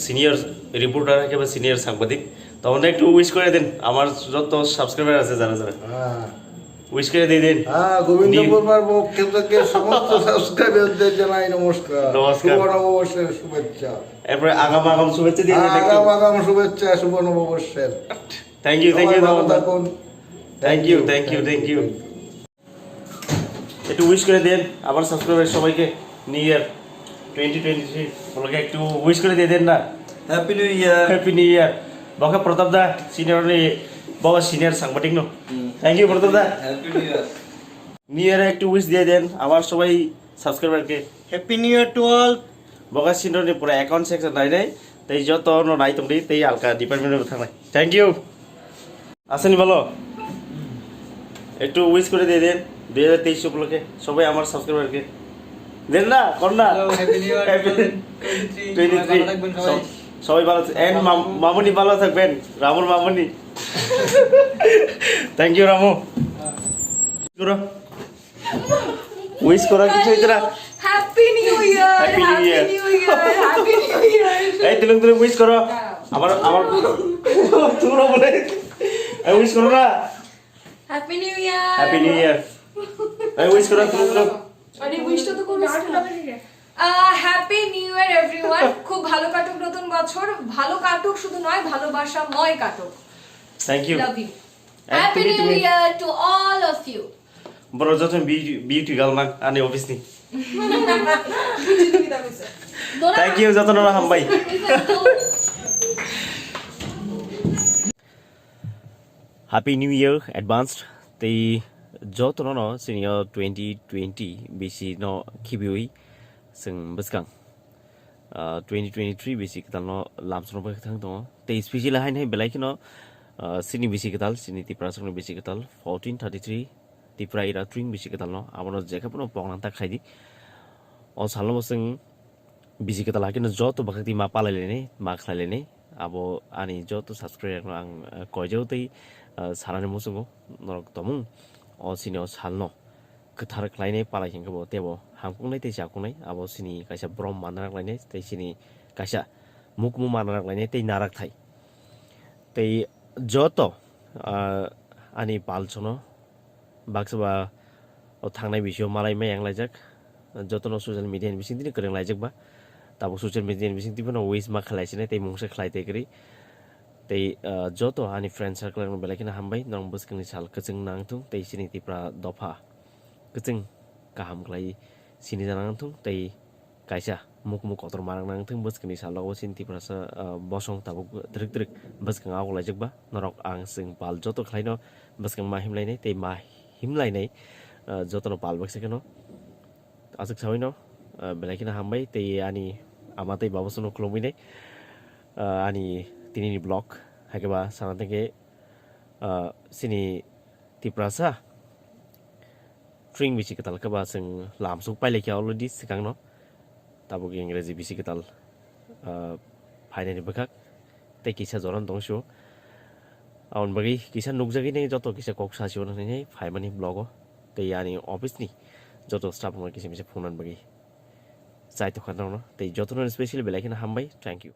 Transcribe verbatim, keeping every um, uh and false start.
Senior reporter, একেবারে senior সাংবাদিক। তো আমাদের একটু উইশ করে দিন আমার যত সাবস্ক্রাইবার আছে যারা যারা। হ্যাঁ। উইশ করে দিয়ে দিন। হ্যাঁ, গোবিন্দ নি- বর্মার পক্ষ থেকে সমস্ত সাবস্ক্রাইবারদের জানাই নমস্কার। নমস্কার। শুভ নববর্ষের শুভেচ্ছা। এরপরে আগাম আগাম শুভেচ্ছা দিয়ে দিন একটু। আগাম আগাম শুভেচ্ছা শুভ নববর্ষের। থ্যাংক ইউ, থ্যাংক সবাই ইউ। ভালো থাকুন। Thank you, thank you, thank you. একটু উইশ করে দেন আমার সাবস্ক্রাইবার সবাইকে new year twenty twenty three উপলক্ষে একটু উইশ করে দিয়ে দেন না। Happy New Year. Happy new year. বকে প্রতাপ দা সিনিয়র নি, বাবা সিনিয়র সাংবাদিক নো। হুম। থ্যাংক ইউ প্রতাপ দা। Happy New Year. নিউ ইয়ারে একটু উইশ দিয়ে দেন আমার সবাই সাবস্ক্রাইবারকে। Happy New Year to all. বকে সিনিয়র নি পুরো অ্যাকাউন্ট সেকশন নাই নাই, তাই যত অন্য নাই তুমি তাই হালকা ডিপার্টমেন্টে থাকলে। Thank you. আসেনি বলো, একটু উইশ করে দিয়ে দেন দুই হাজার তেইশ উপলক্ষে সবাই আমার সাবস্ক্রাইবারকে। দেন না, কর না। Hello, happy new year happy twenty twenty three. সবাই ভালো থাকবেন সবাই। সব-, সবাই ভালো থা-, and মাম-, মামুনি ভালো থাকবেন, রামুর মামুনি। Thank you Ramu. করো। উইশ করার কিছু হইতো না। Happy new year. Happy new year. Happy new year. Happy new year. এই তুলুম তুলুম উইশ করো। আমার, আমার তুমরা বলে। এই উইশ করো না। Happy new year. Happy new year. এই উইশ করো তুলুম তুলুম। আরে উইশটা তো করিস না। আহ, হ্যাপি নিউ ইয়ার এভরিওয়ান। খুব ভালো কাটুক নতুন বছর, ভালো কাটুক শুধু নয়, ভালোবাসাময় কাটুক। Thank you. Love you. And Happy তুমি, New তুমি। Year to all of you. Bro, joto beauty, beauty girl man, ani office ni. Thank you, joto no hambai. Happy New Year advanced. Tei joto no no sini o twenty twenty bisi no khibiwi sing bwskang. Ah, twenty twenty-three bisi kwtalno lamsrok bai thang tongo. Tei specially haino belai kheno, ah, sini bisi kwtal, sini Tiprasrokni bisi kwtal, fourteen thirty-three Tipra era tring bisi kwtalno, abono jekhe phano poknang ta khlaidi. O salno bo chwng bisi kwtal hakhe no joto bwkhak twi ma palai lainai, ma khlai lainai. Abo ani joto subscriber rokno ang, ah, koijao tei, ah, sanani muchungo norok tomung o sini o salno kwthar khlainai palai hinkhe bo teibo hamkuknai tei chakuknai, abo sini kaisa borom manna khlainai tei sini kaisa mukmu manna khlainai tei narak thai. Tei joto, ah, ani palsono baksa ba o thangnai bisio malai mai yang laijak, jotono social media ni bising tini kwrwng laijak ba, tabuk social media ni bising twi phano wish ma khlai sinai tei mungsa khlai tei kwrwi. Tei, ah, joto ani friend circle rokno belai kheno hambai, norok bwskangni sal kwchwng nang thung tei chini Tipra dopha kwchwng kaham khlai sini jana nang thung tei kaisa mukmu kotor manang nang thung bwskangni sal rogo chini Tiprasa, ah, bosong tabuk twrwk twrwk bwskang auklaijak ba norok ang chwng pal joto khlaino bwskang ma himlainai tei ma himlainai, ah, jotono pal baksa kheno. Aswk saui no, ah, belai kheno hambai tei ani ama tei baba songno khulumui nai, ah, ani tini ni vlog, haikhe ba sana tengkhe, ah, chini Tiprasa tring bisi kwtal khe ba chwng lamsuk pailai kha already swkang no, tabuk Ingreji bisi kwtal, ah, phainani bwkhak. Tei kisa jora no tong sio. Aboni bagwi kisa nukjagwi nai joto kisa kok sa sio nai phaimani vlog o. Tei ani office ni joto staff rokno kisa misa phunukna bagwi chai tokha norokno. Tei jotono specially belai kheno hambai. Thank you.